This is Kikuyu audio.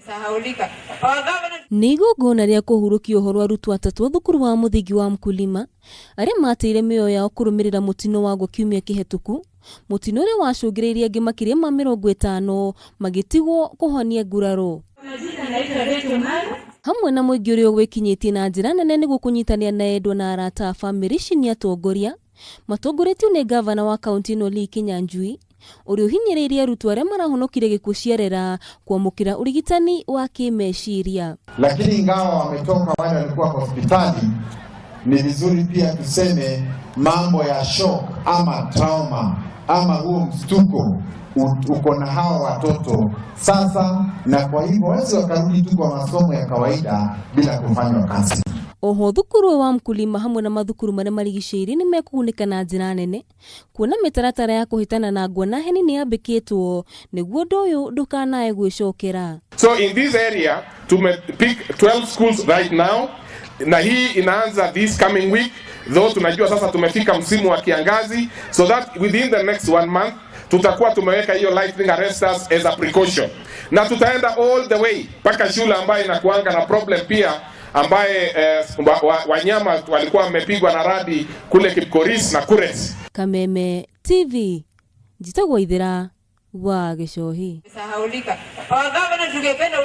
Sahaulika. Our governor Nĩ igongona rĩa kũhurũkia ũhoro arutwo atatũ a thukuru wa mũthingi wa Mkulima arĩa mateire mĩoyo yao kũrũmĩrĩra mũtino wa ngwa kiumia kĩhetũku, mũtino ũrĩa wacũngĩrĩirie angĩ makĩria ma 50 magĩtigwo kũhonia nguraro. Majina naitwa Rachel Mara. Hamwe na mũingĩ ũrĩa ũgwĩkinyĩtie na njĩra nene nĩguo kũnyitanĩra na endwa na arata a bamĩrĩ ici nĩ atongoria matongoretio nĩ ngavana wa kaunti ĩno Lee Kinyanjui ũrĩa ũhinyĩrĩirie arutwo arĩa marahonokire gĩkuũ ciarera kwamũkĩra ũrigitani wa kĩmeciria. Lakini ingawa wametoka wale walikuwa hospitali, ni vizuri pia tuseme mambo ya shock ama trauma ama huo mstuko uko na hawa watoto sasa, na kwa hivyo wawezi wakarudi tu kwa masomo ya kawaida bila kufanywa kazi. Oho thukuru ũyũ wa Mkulima hamwe na mathukuru marĩa marigicĩirie nĩ mekũgunĩka na njĩra nene kuona mĩtaratara ya kũhĩtana na ngwa na heni nĩ yambĩkĩtwo nĩguo ũndũ ũyũ ndũkanae gwĩcokera. So in this area tumepick 12 schools right now, na hii inaanza this coming week, though tunajua sasa tumefika msimu wa kiangazi, so that within the next one month tutakuwa tumeweka hiyo lightning arresters as a precaution, na tutaenda all the way mpaka shule ambayo inakuanga na problem pia ambaye wanyama walikuwa wamepigwa na radi kule Kipkoris na Kures. Kameme TV, njĩtagwo Ithĩra wa Gĩcohi. Sahaulika. Our governor tungependa